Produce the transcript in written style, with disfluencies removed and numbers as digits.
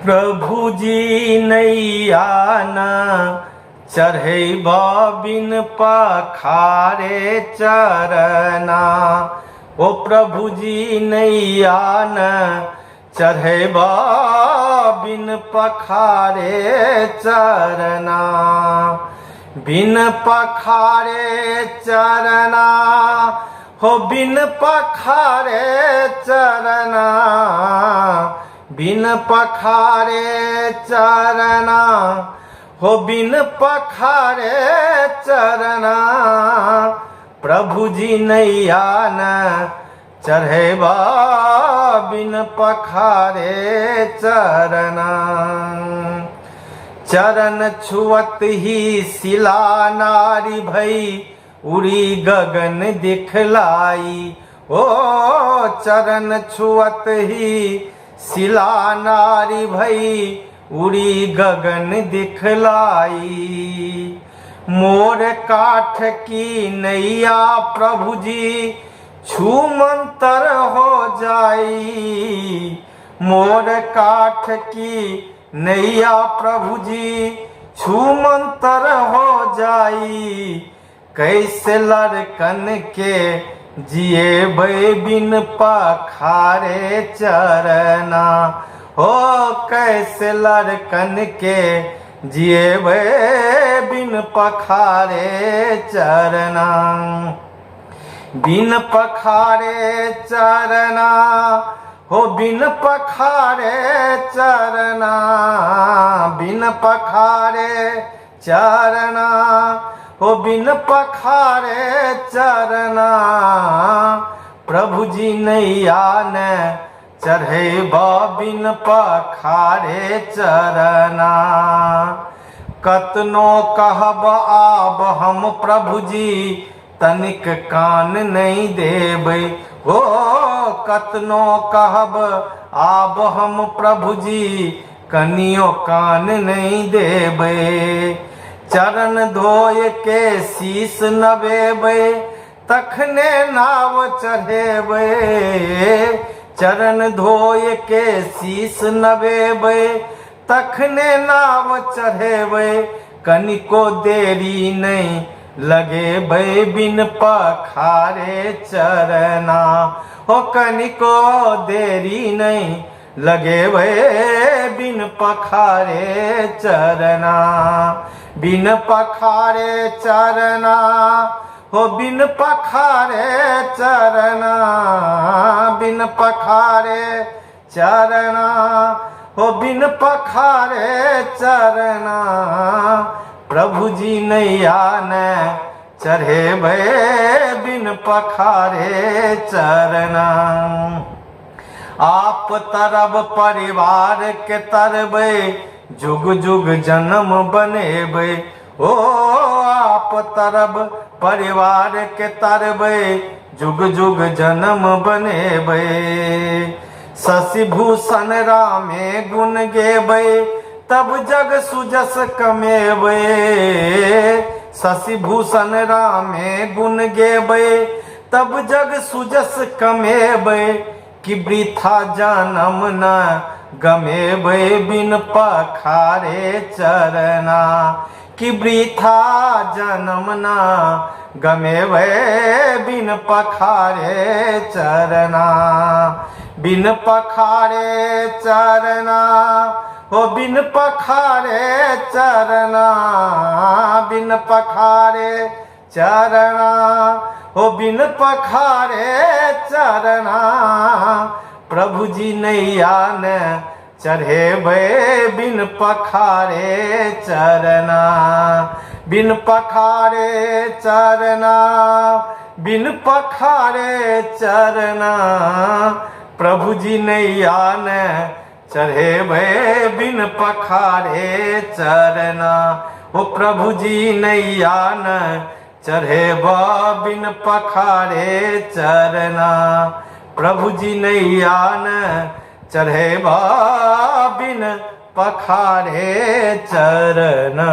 प्रभुजी नैया न चढ़ैब बिन पखारे चरना। ओ प्रभुजी नैया न चढ़ैब बिन पखारे चरना। बिन पखारे चरना, हो बिन पखारे चरना। बिन पखारे चरना, हो बिन पखारे चरना। प्रभुजी नैया न चढ़ेबा बिन पखारे चरना। चरण छुअत ही शिला नारी भई उड़ी गगन दिखलाई। ओ चरण छुअत ही शिला नारी भई उड़ी गगन दिखलाई। मोर काठ की नैया प्रभुजी छू मंतर हो जाई। मोर काठ की नैया प्रभुजी छू मंतर हो जाई। कैसे लड़कन के जिएबै बिन पखारे चरना। हो कैसे लड़कन के जिएबै बिन पखारे चरना। बिन पखारे चरना, हो बिन पखारे चरना। बिन पखारे चरना, हो बिन पखारे चरना। प्रभुजी नैया ने चढ़ेब बिन पखारे चरना। कतनो कहब आब हम प्रभुजी तनिक कान नहि देबै। हो कतनो कहब आब हम प्रभुजी कनियो कान नहि देबै। चरण धोय के शीश नवेबै तखने नाव चढ़ेबै। चरण धोय के शीश नवेबै तखने नाव चढ़ेबै। कनिको देरी नहि लगेबै बिन पखारे चरना। हो कनिको देरी नहि लगेबै बिन पखारे चरना। बिन पखारे चरना, हो बिन पखारे चरना। बिन पखारे चरना, हो बिन पखारे चरना। प्रभुजी नैया ने चढ़ेबै बिन पखारे चरना। आप तरब परिवार के तरबै जुग जुग जन्म बनेबै। ओ आप तरब परिवार के तरबै जुग जुग जन्म बनेबै। शशि भूषण रामे गुण गेबै तब जग सुजस कमेबै। शशि भूषण रामे गुण गेबै तब जग सुजस कमेबै। कि वृथा जनम न गमेबै बिन पखारे चरना। कि वृथा जनम न गमेबै बिन पखारे चरना। बिन पखारे चरना, हो बिन पखारे चरना। बिन पखारे चरना, हो बिन पखारे चरना। प्रभुजी नैया ने चढ़ेबै बिन पखारे चरना। बिन पखारे चरना, बिन पखारे चरना। प्रभुजी नैया ने चढ़ेबै बिन पखारे चरना। ओ प्रभुजी नैया ने चढ़ेब बिन पखारे चरना। प्रभुजी नैया ने चढ़ेब बिन पखारे चरना।